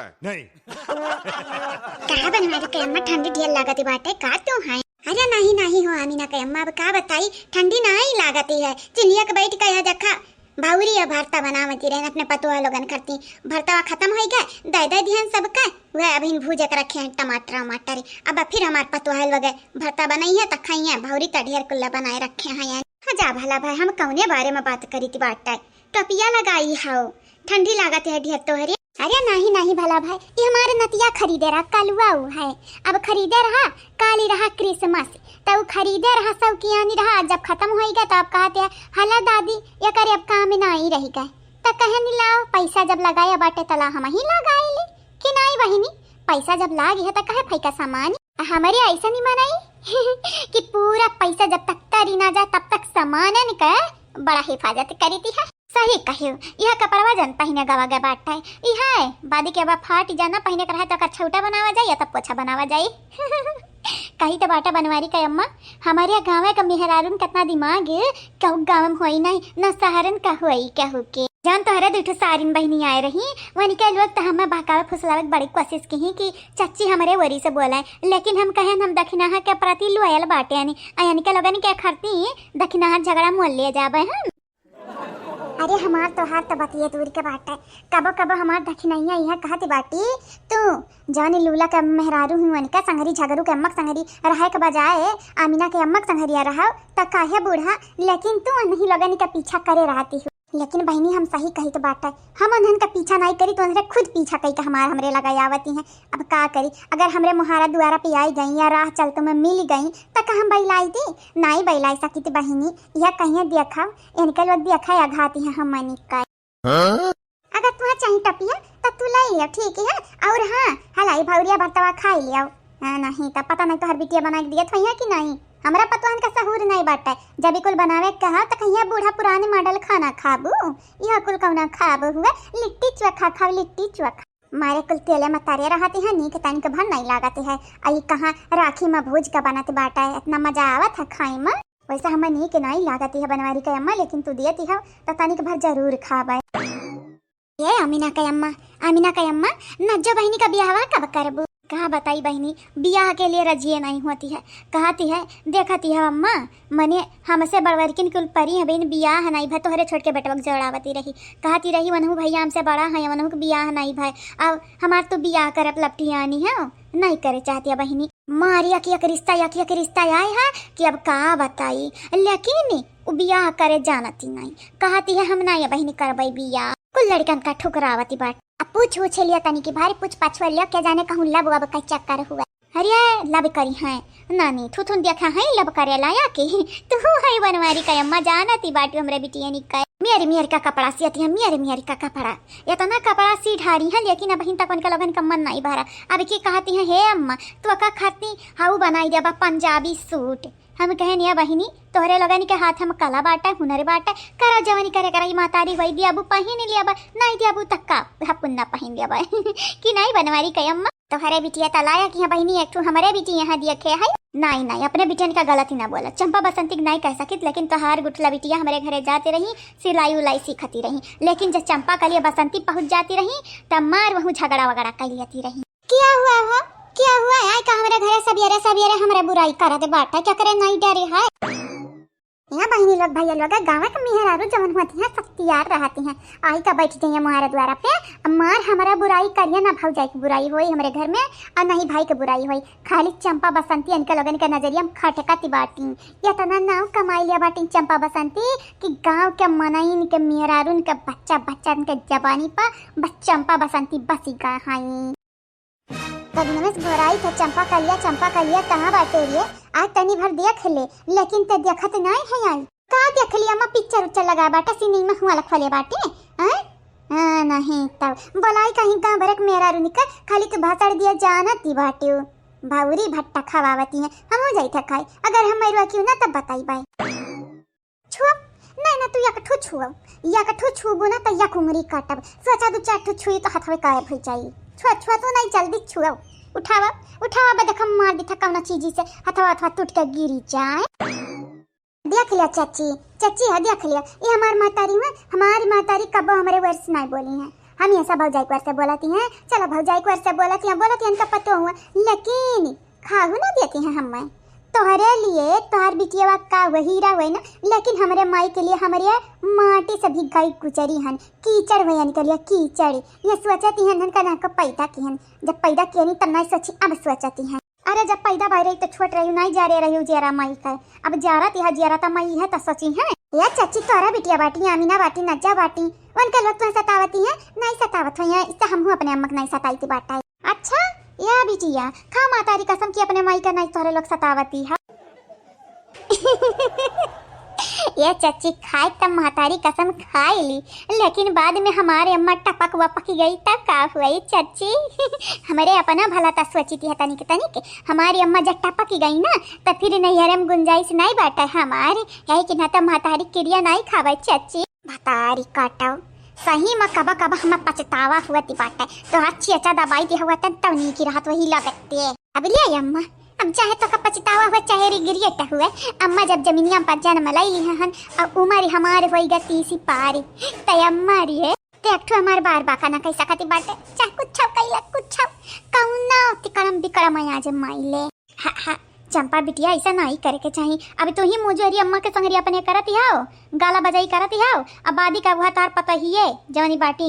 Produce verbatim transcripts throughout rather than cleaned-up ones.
नहीं। का बनवारी के अम्मा, ठंडी ढेर लागत बाटे का तू है? अरे नाही नाही हो अमीना के अम्मा, अब का बताई, ठंडी नाही लागत है। चुलिया के बैठ के यहाँ देखा, भौरी या भरता बनावती रहन अपने पतोह लोगन खरती। भरतवा खतम होई गए, दे दे दिहन सबका। वह अभी भूजे के रखे हैं टमाटर वमाटर। अब फिर हमार पतोह लोग भरता बनइहैं त खइहैं, भौरी त ढेर कुल्ला बनाए रखे हैं। हाँ जा भला भाई, हम कौने बारे में बात करी थी बाटे? टोपिया लगाई हौ, ठंडी लागत है ढेर तोहरे। अरे नाही नाही भला भाई, ये हमारे नतिया खरीदे रहा, कलुआ उ है। अब खरीदे रहा, काली रहा क्रिसमस, त उ खरीदे रहा, शौकियानी रहा, जब खतम होई गए तब कहते हैं, "हला दादी, ये करे अब काम नाही रही गए।" त कहे नी लाओ, पैसा जब लगाए बाटे तला हम ही लगाए ले, कि नाही बहिनी, पैसा जब लागी है त कहे फैका सामान। हमरे ऐसा नहीं मनाई कि पूरा पैसा जब तक तरी ना जाए तब तक सामानन के बड़ा हिफाजत करी थी है। सही कहियो, यह कपड़वा जन पहिने गवा गए बाटे, इहे बादी के अब फाट जाना, पहिने के रहे तो ओकर छौटा बनावा जाई या तब पोछा बनावा जाई। कही तो बाटा बनवारी के अम्मा, हमारे गाँव के मेहरारून कितना दिमाग है, कहू गाँव में होई नहीं, न शहरन का होई कहू के। जान तोहरे दुई ठो सारिन बहिनी आए रही, वनिके लोग तो हमें बहकावे फुसलावे के बड़ी कोशिश की कि चच्ची हमरे ओरी से बोले, लेकिन हम कहेन हम दखिनाहा के प्रति loyal बाटे यानी, आ यानी के लोगन के खरती दखिनाहा झगड़ा मोल ले जाबे हम। अरे हमार तोहार त बतिये दूर के बाटे, कबो कबो हमार दखिनैया इहे कहत बाटी, तू जौनी लूला के मेहरारू हुई वनिका संघरी झगरू के अम्मक संघरी रहे के बजाय अमीना के अम्मक संघरिया रहो त काहे बूढ़ा, लेकिन तू नहीं लोगन के पीछा करे रहती हो। लेकिन बहिनी हम सही कहित बाटे, हम उन्हन का पीछा नहीं करी तो उन्हरे खुद पीछा कई के हमार हमरे लगा आवती हैं। अब का करी, अगर हमरे मुहारा दुआरा पे आई गई या राह चलते में मिल गई त का हम बैलाई दी? नहीं बैलाई सकित बहिनी, यह कहिए देखा, इनके लोग देखा या घाती है हमनी का। हाँ? अगर तुहा चाही टपिया त तू ले लियो, ठीक है। और हाँ, हलाई भौरिया भरतवा खाई लियो। हाँ, नहीं त पता नहीं तोहर बिटिया बना के दियत होइहे कि नहीं। हमरा पतोहन का सहूर नहीं बाटे, जब ई कुल बनावे के कहा त कहिया बूढ़ा पुराने model खाना खाबू, यह कुल कौना खाबू हुए, लिट्टी चोखा खाओ, लिट्टी चोखा। मारे कुल तेले मतारे रहती है, नीक तनिक भर नहीं लागत है। आई कहाँ राखी में भूज के बनत बाटे, इतना मजा आवत है खाए में। वैसे हमें नीक नहीं लागत है बनवारी के अम्मा, लेकिन तू दियती हो त तनिक भर जरूर खाबे। ये अमीना के अम्मा, अमीना के अम्मा, नज्जो बहिनी का बियाहवा कब करबू? का बताई बहिनी, बियाह के लिए रजिए नहीं होती है। कहती है, देखती है अम्मा, मने हमसे बड़वरकिन कुल परी हैं बहिन, बियाह नहीं भय, तोहरे छोट के बेटवा के जोड़ावती रही। कहती रही, वनहु भैया हमसे बड़ा है, वनहु के बियाह नहीं भय। अब हमार तो बियाह करब लपटियानी है, नहीं करे चाहती है बहिनी। मार यक यक रिश्ता, यक यक रिश्ता आए है कि अब का बताई, लेकिन उ बियाह करे जानती नहीं। कहती है, हम नहीं बहिनी करबई बियाह। कुल लड़कन का ठुकरावती बाट। अब पूछ उछे लिया तनी की भारी पूछ पाछुआ लिया, क्या जाने कहूँ लब वब का चक्कर हुआ। अरे लब करी हैं नानी, थुथुन देखा है लब करे लाया के। तू है बनवारी का अम्मा, जानती बाटू हमरे बिटिया निकाय। मेरी मेरी का कपड़ा सियती है, मेरी मेरी का कपड़ा। इतना कपड़ा सी ढारी है, लेकिन अब हिन तक उनका लोगन का मन नहीं भरा। अब की कहती है, हे अम्मा, तो का खाती हाउ बनाई देबा पंजाबी सूट। हम कहे, "निया बहिनी, तोहरे लोगन के हाथ हम कला बाटे, हुनर बाटे, करा जवनी करे करा, ई महतारी होई दियाबू पहिन लियाबा, नाई दियाबू त का, हपुन ना पहिन लियाबा।" कि नाई बनवारी के अम्मा, तोहरे बिटिया त लायक है बहिनी, एक ठू हमरे बिटिया यहाँ दियखे है। नाई, नाई, अपने बिटियन का गलती ना बोला, चंपा बसंती के नाई कह सकित, लेकिन तोहार गुठला बिटिया हमरे घरे जाते रही, सिलाई उलाई सीखती रही, लेकिन जब चंपा कलिया बसंती पहुँच जाती रही, तब मार वहू झगड़ा वगड़ा कर लियती रही। क्या हुआ हो? क्या हुआ? आय का हमरे घरे सबियरे सबियरे हमरे बुराई करत बाटे, क्या करे नहीं डरे है? यहाँ बहिनी लोग, भैया लोग, गाँव के मेहरारू जवन होती हैं, शक्तियार रहती हैं। आई का बैठ जाइए मुहारे द्वारा पे, अब मार हमरा बुराई करिए ना, भौजाई की बुराई होई हमरे घर में, और नहीं भाई के बुराई होई। खाली चंपा बसंती इनके लोगन के नजरिया में खटकती बाटी। इतना नाव कमाई लिया बाटी चंपा बसंती कि गाँव के मनइन के मेहरारून के बच्चा बच्चन के जबानी पर बस चंपा बसंती बसी गा हई। कदनवे से घोराई था, "चंपा कलिया, चंपा कलिया, कहाँ बाटे रे? आज तनी भर देख ले।" लेकिन ते देखत नाय है आई। का देख लिया अम्मा, पिक्चर उच्चर लगा बाटे, सिनेमा हुआ लखवले बाटे, हैं? हाँ, नहीं तब बोलाई कहीं गाँव भरक मेहरारू निकल, खाली तू भाषण दिया जानती बाटे। भावरी भट्टा खवावती है, हम हो जाई था खाई। अगर हम मरुआ क्यों ना तब बताई बाई। छुआ, नहीं ना, तू या कठो छुआ, या कठो छुबो ना, तो या कुंगरी काटब। सोचा दू चार ठो छुई तो हथवे गायब हो जाई। छुआ, छुआ, तू नहीं, जल्दी छुआ। उठावा, उठावा, बे देखा मार दी था कौना चीजी से, हथवा, हथवा टूट के गिरी जाए। देख लिया चाची, चाची है, देख लिया, ये हमार महतारी हुआ, हमारी महतारी कबो हमरे वर्ष नहीं बोली है। हम ये सब भौजाई कुंवर से बोलती हैं, चलो भौजाई कुंवर से बोलती हैं, बोलती हैं इनका पतो हुआ, लेकिन खाहू ना देती हैं हमें। तोहरे लिए तोहर बिटिया का हुआ, हीरा हुआ ना, लेकिन हमरे माई के लिए हमरे माटी से भी गई गुजरी हन, कीचड़ हुआ इनके लिए कीचड़। ये सोचती हैं इनका ना को पैदा की हन, जब पैदा किए नहीं तब नहीं सोची, अब सोचती हैं। अरे जब पैदा भई रही तो छोट रही, नहीं जा रहे रही जियरा माई का, अब जियरा तिहा जियरा त माई है त सोची है। ये चच्ची तोहरा बिटिया बाटी, आमिना बाटी, नज्जा बाटी, उनके लोग तुम सतावती है, नहीं सतावत हो, इससे हमहू अपने अम्मा के नहीं सताई थी बाटा। अच्छा, या बिटिया, खा मातारी कसम कि अपने माई का नहीं तोहरे लोग सतावती है। ये चच्ची खाए त मातारी कसम खाए ली, लेकिन बाद में हमारे अम्मा टपक वपक गई तब का हुई चच्ची? हमरे अपना भला त सोची थी तनिक तनिक, हमारी अम्मा जब टपक गई ना त फिर नैहरे में गुंजाइश नहीं बाटे हमारे, यही कि ना त मातारी किरिया नहीं खावे चच्ची। भतारी काटो, सही में कबा कबा हमें पछतावा हुआ ती बाटे। तो हाथ छिया दबाई दी हुआ तन तवनी की रहत वही लगते। अब ले आई अम्मा, अब चाहे तो का पछतावा हुआ चाहे regret हुआ, अम्मा जब जमीनिया पर जन्म लई ली हन और उम्र हमार होई गा तीसी पारी, त अम्मा री है ते एक ठो हमार बार बाका ना कह सकती बाटे, चाहे कुछ कैला कुछ कौना तिकड़म बिकड़म आज माइले। हा, हा, चंपा बिटिया, ऐसा नहीं करे के चाही। अब तू ही मुजोरी अम्मा के संगरी अपने करत ही हो, गाला बजाई करत ही हो। अब बादी का वह तार पता ही है, जवनी बाटी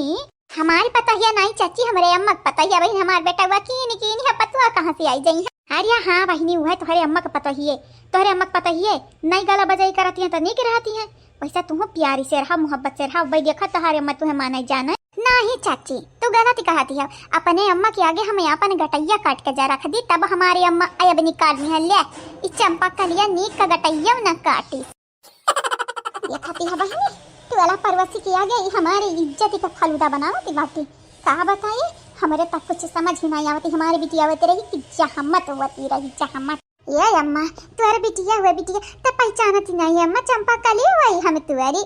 हमारी पता ही है नहीं चाची, हमरे अम्मा के पता ही है। बहन, हमार बेटा हुआ कीन कीन है, पतुआ कहाँ से आई जाई है? अरे हाँ बहिनी, वह तोहरे अम्मा के पता ही है, तोहरे अम्मा के पता ही है। नहीं गाला बजाई करती है तो नीक रहती है। वैसे तू प्यारी से रहा, मोहब्बत से रहा, वही देखा तोहरे अम्मा तुहे माने जाने। नहीं चाची, तू गलत कहती है। अपने अम्मा के आगे हमें अपन गटैया काट के जा रख दी, तब हमारे अम्मा अब निकाल ली है। ले, इस चंपा कलिया नीक का गटैया न काटी। ये खाती है बहनी, तू वाला परवसी के आगे ई हमारे इज्जत का फलूदा बनावती बाटी। का बताई, हमरे तक कुछ समझ ही नहीं आवती। हमारे बिटिया होते रही कि जहमत होती रही, जहमत। ये अम्मा, तोहर बिटिया हुआ बिटिया, त पहचानत ही नहीं अम्मा, चंपा कली हुई हम तुअरी।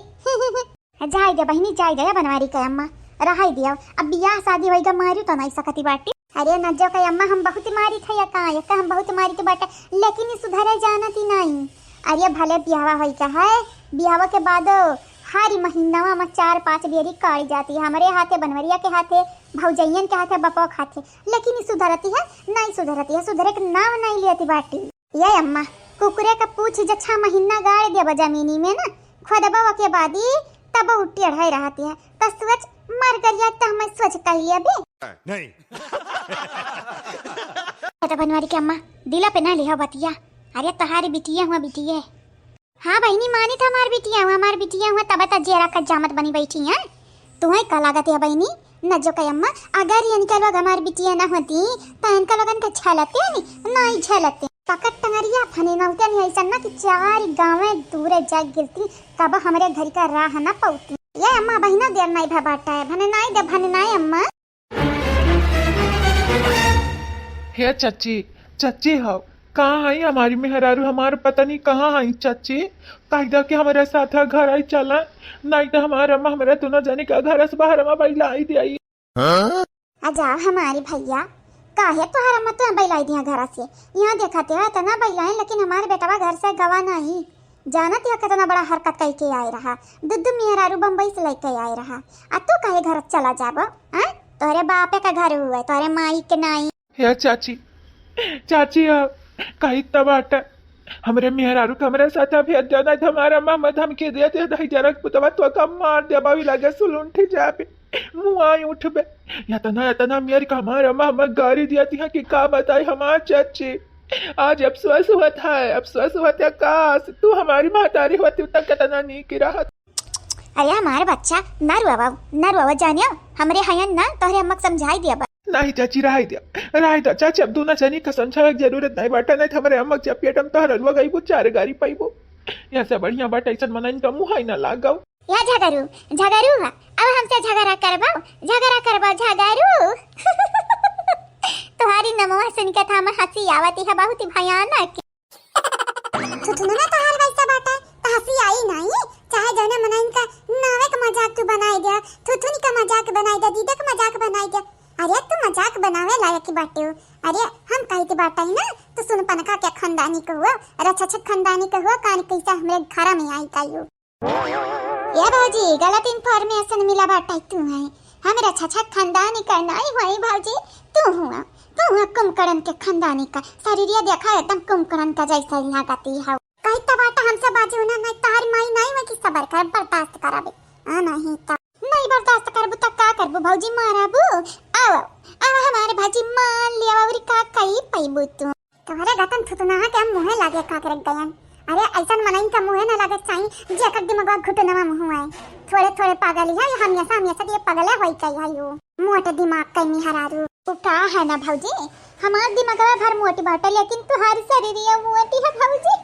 जाई दे बहिनी, जाई दे बनवारी के अम्मा, रहाई दियो। अब बियाह शादी होई गा, मारू तो नहीं सकती बाटी। अरे नज्जो के अम्मा, हम बहुत मारी थे या का, या का हम बहुत मारी थे बाटे, लेकिन ये सुधरे जानत ही नहीं। अरे भले बियाहवा होई का है, बियाहवा के बाद हर महीनावा में चार पांच बेरी काढ़ी जाती है, हमरे हाथे, बनवरिया के हाथे, भौजैयन के हाथे, बपवा के हाथे, लेकिन ई सुधरती है, नहीं सुधरती है, सुधरे के नाम नहीं लेती बाटी। ये अम्मा, कुकुरे का पूछ जे छह महीना गाड़ देबा जमीनी में ना, खोदबा के बादी तब उ टेढ़ाई रहती है। तो सोच मर गरिया तो हमें सोच कह लिया बे। नहीं। तो बनवारी के अम्मा, दिला पे ना लिहा बतिया। अरे तोहारी बिटिया हुआ बिटिया। हाँ बहिनी, मानी था हमार बिटिया हुआ, हमार बिटिया हुआ, तब त जेरा का जामत बनी बैठी है। तुम्हें का लागत है बहिनी, नज्जो के अम्मा, अगर इनके लोग हमार बिटिया ना होती, त इनका लोगन के झलते नहीं, नहीं झलते। पकड़ टंगरिया फने ना होते नहीं, ऐसा ना कि चार गाँव दूर जा गिरती, तब हमरे घर का राह ना पौती। ये अम्मा बहिना देर नहीं भा बाटा है, भने नहीं दे, भने नहीं अम्मा। हे चच्ची, चच्ची हो, कहाँ हई हमारी मेहरारू? हमार पता नहीं कहाँ हई चच्ची। कह दो कि हमारे साथ घर आई चला, नहीं तो हमार अम्मा हमारे दोनों जने का घर से बाहर में बैलाई दे आई। हाँ? आ जाओ हमारी भैया, काहे तोहर अम्मा तुम्हें बैलाई दिया घर से? यहाँ देखा ते इतना बैलाई, लेकिन हमारे बेटवा घर से गवा नहीं। जानत है कितना बड़ा हरकत कई के आए रहा, दुद्दू मेहरारू बम्बई से लेके आए रहा, आ तू कहे घर चला जाबो? हैं? तोहरे बापे का घर हुए, तोहरे माई के नाई। हे चाची, चाची, आ, कही तब आटा, हमरे मेहरारू के हमरे साथ अभी अद्या नहीं, हमारा मामा धमकी दे दे, दही जरक पुतवा तो का मार दे, बावी लगे सुलुंठी जाबे, मुँह आई उठबे। इतना, इतना मेर का हमारा मामा गारी दिया थी कि का बताई हमार चाची। आज अफसोस होत है, अफसोस होत है, काश तू हमारी महतारी होती त कितना नीक रहत। अरे हमारे बच्चा, ना रुआवा, ना रुआवा जानियो, हमरे हयन ना तोहरे अम्मा के समझाई दिया बा। नहीं चाची, रहाई दिया, रहाई दिया चाची, अब दोनों जनी का समझावे के जरूरत नहीं बाटा, नहीं तो हमारे अम्मा के चपेट में तोहरा लुआ गईबो, चार गारी पाइबो। यहाँ से बढ़िया बाटा ऐसन मनइन का मुँह ही ना लागो। या झगरू, झगरू है, अब हमसे झगड़ा करबो, झगड़ा करबो, झगरू। तुम्हारी नमवा सुन के था हमें हंसी आवती है बहुत ही भयानक। थुथुनवा तोहार वैसा बाटे, त हंसी आई नाई। चाहे जौने मनइन का नावे के मजाक तू बनाई दे, थुथुन का मजाक बनाई दे, दीदे के मजाक बनाई दे। अरे तू मजाक बनावे लायक ही बाटे हो। अरे हम कहते बाटे ना, तो सुन पनका के खानदानी के हुआ, रछछक खानदानी के हुआ, कान कैसा हमरे घर में आई गई हो। ए भौजी, गलत information मिला बाटे तू है। हमरा छछक खानदानी का नाई हुई भौजी, तू हुआ, तू हुआ कुंभकर्ण के खानदानी का। शरीरिया देखा एकदम कुंभकर्ण का जैसा लागती है। कही तो बाटा हमसे बाजू ना, नहीं तोहार माई नाई हुई कि सबर कर, बर्दाश्त कराबे। आ नहीं तो। नहीं बर्दाश्त करबू तो का करबू भौजी, मारबू? आओ, आओ हमारे भौजी मान लिया, और का कही पैबू तू? तोहरे गतन थुथुनहा के हम मुँहे लागे का करत गयन। अरे ऐसन मनइन का मुँहे ना लागे चाही, जेकर दिमागवा घुटनवा मुँह आए। थोड़े थोड़े पागल ही है, हमेशा हमेशा के ये पगले होई चाहिए यो। मोट दिमाग कई मेहरारू। तू का है ना भौजी, हमार दिमागवा भर मोटी बाटे, लेकिन तुहारी शरीरिया मोटी है भौजी।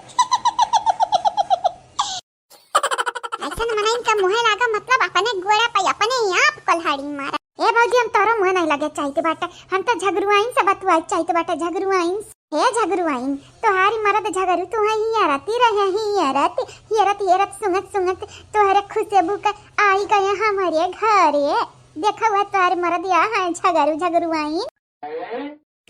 ऐसन मनइन का मुँहे लागा, मतलब अपने गोड़ा पे अपने ही आप कुल्हाड़ी मारा। ए भौजी, हम तोहरो मुँहे नहीं लगे चाहित बाटे, हम तो झगरुआइन से बतुआई चाहित बाटे, झगरुआइन से। हे झगरुआइन, तोहारी मरद झगरू तू है, हियरत ही रहे, हियरत, हियरत, हियरत, सुंगत, सुंगत, तोहरे खुशबू का आई गए हमारे घरे। देखा हुआ तोहारी मरद या है झगरू, झगरुआइन।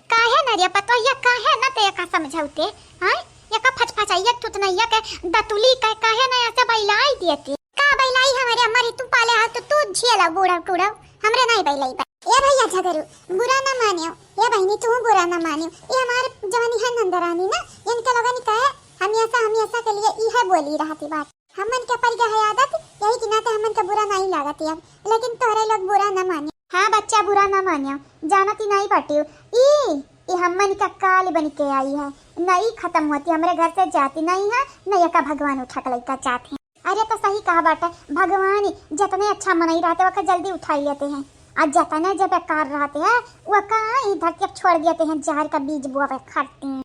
काहे न रे पतोहिया, काहे न ते एका समझौते? हाँ, एका फचफचैया थुथनैया के दतुली के काहे न ऐसे बैलाई देते? का बैलाई हमरे, हमरे तू पाले हा तो तू झेला बूढ़ा टूढ़ा, हमरे नहीं बैलाई बा। ए भैया झगरू, बुरा ना मानियो, ए बहिनी तू बुरा ना मानियो, ये हमारे जवानी है नंदरानी ना, इनके लोगन कहे हमेशा हमेशा के लिए इहे बोली रहती बात। हमन के पड़ गया है आदत, यही के नाते हमन के बुरा नहीं लागत अब, लेकिन तोहरे लोग बुरा न मानियो। हाँ बच्चा, बुरा न मानियो, जानती नहीं बाटियो, ई, ई हमन का काल बन के आई है, न ई खत्म होती, हमरे घर से जाती नहीं है, न एका भगवान उठा के लइका चाहते हैं। अरे तो सही कहा बाटे, भगवान जतने अच्छा मनई रहते ओका जल्दी उठाई लेते हैं, और जतने जे बेकार रहते हैं ओका ई धरती अब छोड़ देते हैं, जहर का बीज बोवे खातिर।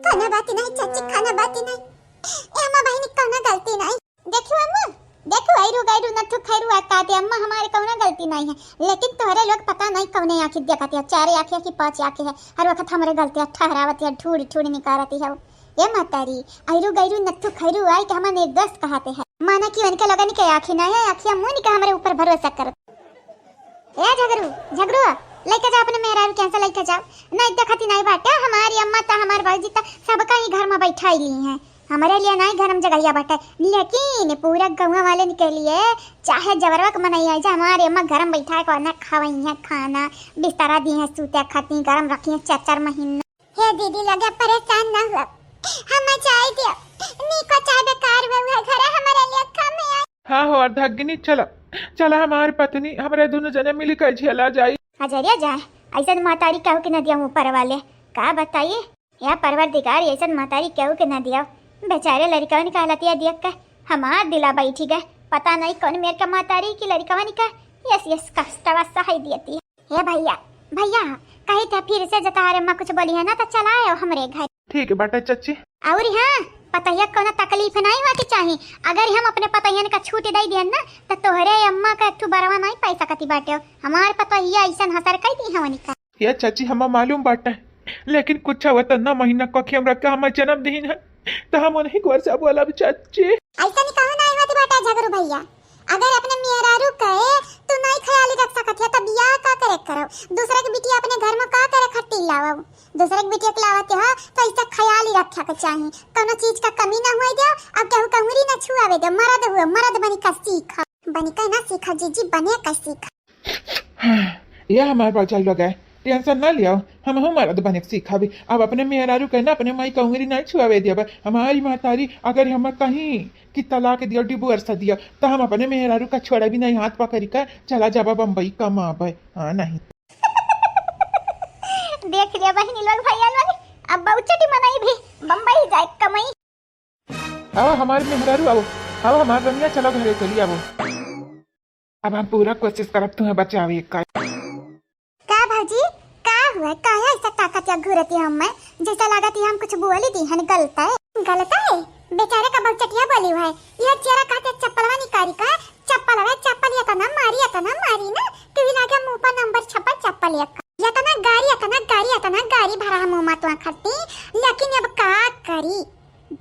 खाना बाती नहीं चाची, खाना बाती नहीं। ए अम्मा बहिनी, कौनो गलती नहीं। देखो अम्मा, देखो, ऐरू गैरू नथु खैरू आ कहते, अम्मा हमारे कौनो गलती नहीं है, लेकिन तोहरे लोग पता नहीं कौने आँखी देखते हो, चारे आँखी है कि पाँच आँखी है, हर वक्त हमरे गलतियाँ ठहरावती है, ठूड़ ठूड़ निकारती है। ए मातारी, ऐरू गैरू नथु खैरू आई के हमार निर्दोष कहते हैं, माना कि उनके लोगन के आँखी नहीं है, आँखिया मुन के हमरे ऊपर भरोसा करत। ए झगरू, झगरू, लइके जाओ अपने मेहरारू के यहाँ से, लइके जाओ। नहीं देखती नहीं बाटे, हमारी अम्मा ता, हमार बाबूजी ता सबका ही घर में बैठाई ली हैं। हमरे लिए नहीं घर में जगहिया बाटे, लेकिन पूरा गौवा वाले के लिए चाहे जबरवा के मनई आई जा, हमारी अम्मा घर में बैठा के ना खवई है खाना, बिस्तरा दी है सूते खातिर, गरम रखी है चार चार महीना। हे दीदी, लगे परेशान ना हुआ, हम जाए दियो, नीको चाहे बेकार हुआ, हुआ घर हमारे लिए कम है। हाँ हो अर्धांगिनी, चला, चला हमार पत्नी, हमरे दुनो जने मिली के झेला जाई। हजरिया जाए, ऐसन महतारी केहू के न दिया ऊपर वाले, का बताई? या परवरदिगार, ऐसन महतारी केहू के न दिया। बेचारे लड़िकवन का हालतिया देख के हमार दिला बैठी गए। पता नहीं कौन मेर का महतारी की लड़िकवन का यस यस कष्टवा सहाय दियती। हे भैया, भैया, कही थे फिर से जतारे में कुछ बोली है ना तो चला आयो हमरे घर। ठीक बाटे चच्ची। और हाँ, पतोहिया कौनो तकलीफ नहीं हुआ के चाही। अगर हम अपने पतोहियन का छूट दे दियन ना, तो तोहरे अम्मा का एक ठू बरवा नहीं पाई सकती बाटे। हमार पतोहिया ऐसन हसर कई दी हमनी का। ये चच्ची, हमें मालूम बाटे, लेकिन कुछ हुआ तो ना महीना को खेम रख के हमें जन्म दीन है, तो हम उन्हीं को वर्षा बोला भी चच्ची। ऐसा नहीं कहो नहीं होती बाटे झगरू भैया। अगर अपने मेहरारू कहे तू नहीं ख्याल रख सकत है, तो बियाह का करे करो? दूसरे के बिटिया अपने घर में का करे खट्टी लावो? दूसरे के बिटिया के लावत हो तो ऐसा ख्याल ही रखे के चाही, कौनो चीज का कमी ना हुए दो। अब केहू का उंगली ना छुआवे दो, मर्द हुए, मर्द बनी का सीखा, बनी का ना सीखा जीजी, बने का सीखा। ये हमार बचल लोग है, टेंशन ना लियो, हम हूँ मर्द बने के सीखा भी। अब अपने मेहरारू के ना अपने माई का उंगली नहीं छुआवे दिया। हमारी महतारी अगर हम कहीं कि तलाक दियो, डिवोर्स दियो, तो हम अपने मेहरारू का छोड़ा भी नहीं, हाथ पकड़ के चला जाबा बम्बई कमाबे। हाँ नहीं। देख लिया बहिनी लोग, भैया लोग, अब बहुचटी मनई भी बम्बई जाए कमाई। अब हमारे मेहरारू आओ, अब हमारे रनिया चलो घरे चली आओ। अब हम पूरा कोशिश करब तुम्हें बचावे का। का भौजी, का हुआ? काहे ऐसा ताकत या घूरती हम में? जैसा लागत है हम कुछ बोली दी हन गलत है। गलत है? बेचारे का बहुचटिया बोली हुआ है। यह चेहरा कहते चप्पलवा निकारी का, चप्पल है, चप्पल ये तना मारी, ये तना मारी ना, तू ही लागे मुंह पर नंबर छप्पा चप्पल एक। ये तना गारी, ये तना गारी, ये तना गारी भरा हम मुंह मा तुआ खरती, लेकिन अब का करी?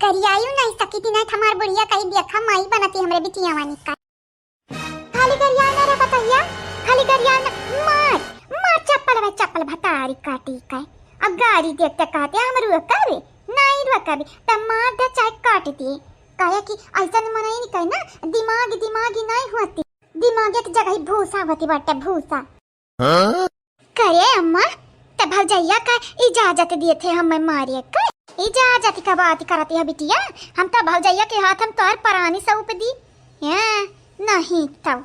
गरियायु नहीं सकी थी, नहीं तो हमार बुढ़िया कही देखा माई बनती हमरे बिटिया वानी का। खाली गरियाना रे पतोहिया, खाली गरियाना, मार, मार चप्पल में चप्पल भतारी काटी का। अब गारी देखते कहते हम रुआ कबे, नहीं रुआ कबे, तब मार दे चाहे काट दे। काहे कि ऐसा मनई नहीं कहे ना, दिमाग, दिमाग ही नहीं होती। दिमाग एक जगह ही भूसा होती बाटे, भूसा। हाँ? करे अम्मा, त भौजैया का इजाजत दिए थे हमें मारे का? इजाजत का बात करती है बिटिया, हम तो भौजैया के हाथ हम तोहर परानी सौंप दी। हैं? नहीं तो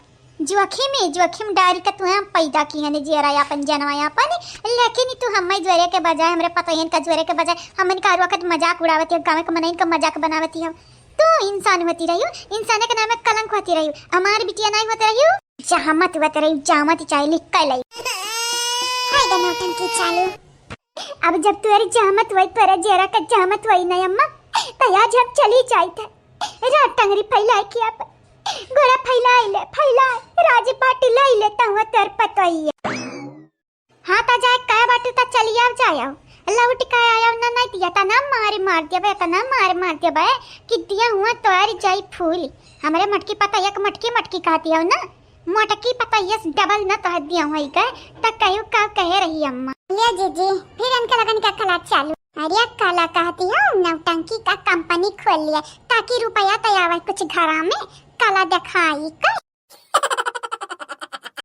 जोखिम ही जोखिम डारी का तुहे हम पैदा की है ने जियरा अपन जनवा अपन, लेकिन तू हमें जोरे के बजाय, हमरे पतोहियन का जोरे के बजाय हमन का हर वक्त मजाक उड़ावती है, गाँव के मनइन का मजाक बनावती है। तू इंसान होती रही हो, इंसान के नाम में कलंक होती रही हो, हमारी बिटिया नहीं होती रही हो। जहमत होती रही, जहमत चाहे लिख कर लाई। हाय गे नौटंकी चालू। अब जब तोरी जहमत हुई, तोरा जेरा का जहमत हुई ना अम्मा, तो आज हम चली जाइत है। रात टंगरी फैलाए के अपन गोड़ा फैलाए ले, फैलाए, राजी पाटी लाई ले, तहुआ तोर पतोहिया। हाँ, त जाए कहे बाटू त चली आव, जाए आव। लौट के आया ना, नहीं दिया त ना मारे मार दिया बे, त ना मारे मार दिया बे, कि दिया हुआ तोहरी जाई फूल। हमरे मटकी पता एक मटकी मटकी कहती हो ना, मटकी पता यस डबल ना तोहर दिया हुआ गए, त कहू का कहे रही अम्मा। ले जीजी, फिर इनका लगन का कला चालू। अरे कला कहती हो, नौटंकी का कंपनी खोल लिया, ताकि रुपया त आवे कुछ घरा में, कला दिखाई का।